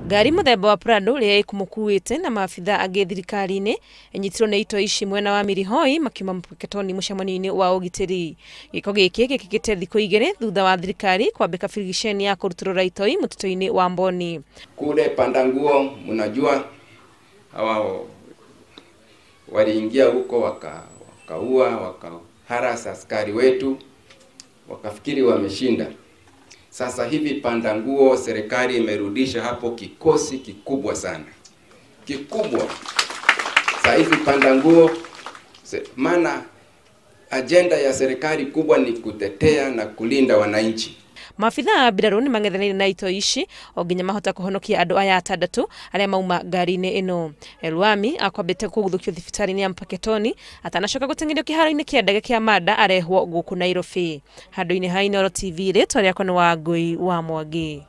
Ngari mũthemba wa Prado ĩrĩa ĩkũmũkuĩte na maabitha angĩ thirikari-inĩ ĩnyitirwo nĩ itoi ici mwena wa Mirihoi makiuma Mpeketoni mũcemanio-inĩ wa ũgitĩri. Gĩko gĩkĩ gĩkĩkĩte thikũ 2 thutha wa thirikari kwambĩka birigiceni ya kũrutũrũra itoi mũtitũ-inĩ wa Mboni. Kule Pandanguo mnajua hawa waliingia huko wakaua, wakaharasa askari wetu, wakafikiri wameshinda. Sasa hivi Pandanguo serikali imerudisha hapo kikosi kikubwa sana, kikubwa. Sasa hivi Pandanguo, maana agenda ya serikali kubwa ni kutetea na kulinda wananchi. Maabitha a mbirarũ nĩ mang'ethanĩire na itoi ici o nginya mahota kũhonokia andũ aya 6 arĩa mauma ngari-inĩ ĩno. Elwami akwambĩte kũguthũkio thibitarĩ-inĩ ya Mpeketoni atanacoka gũteng'erio kĩharo-inĩ kĩa ndege kĩa Manda arehwo gũkũ Nairobi. Handũ-inĩ ha Inooro TV, rĩtwa rĩakwa nĩ Wangũi wa Mwangi.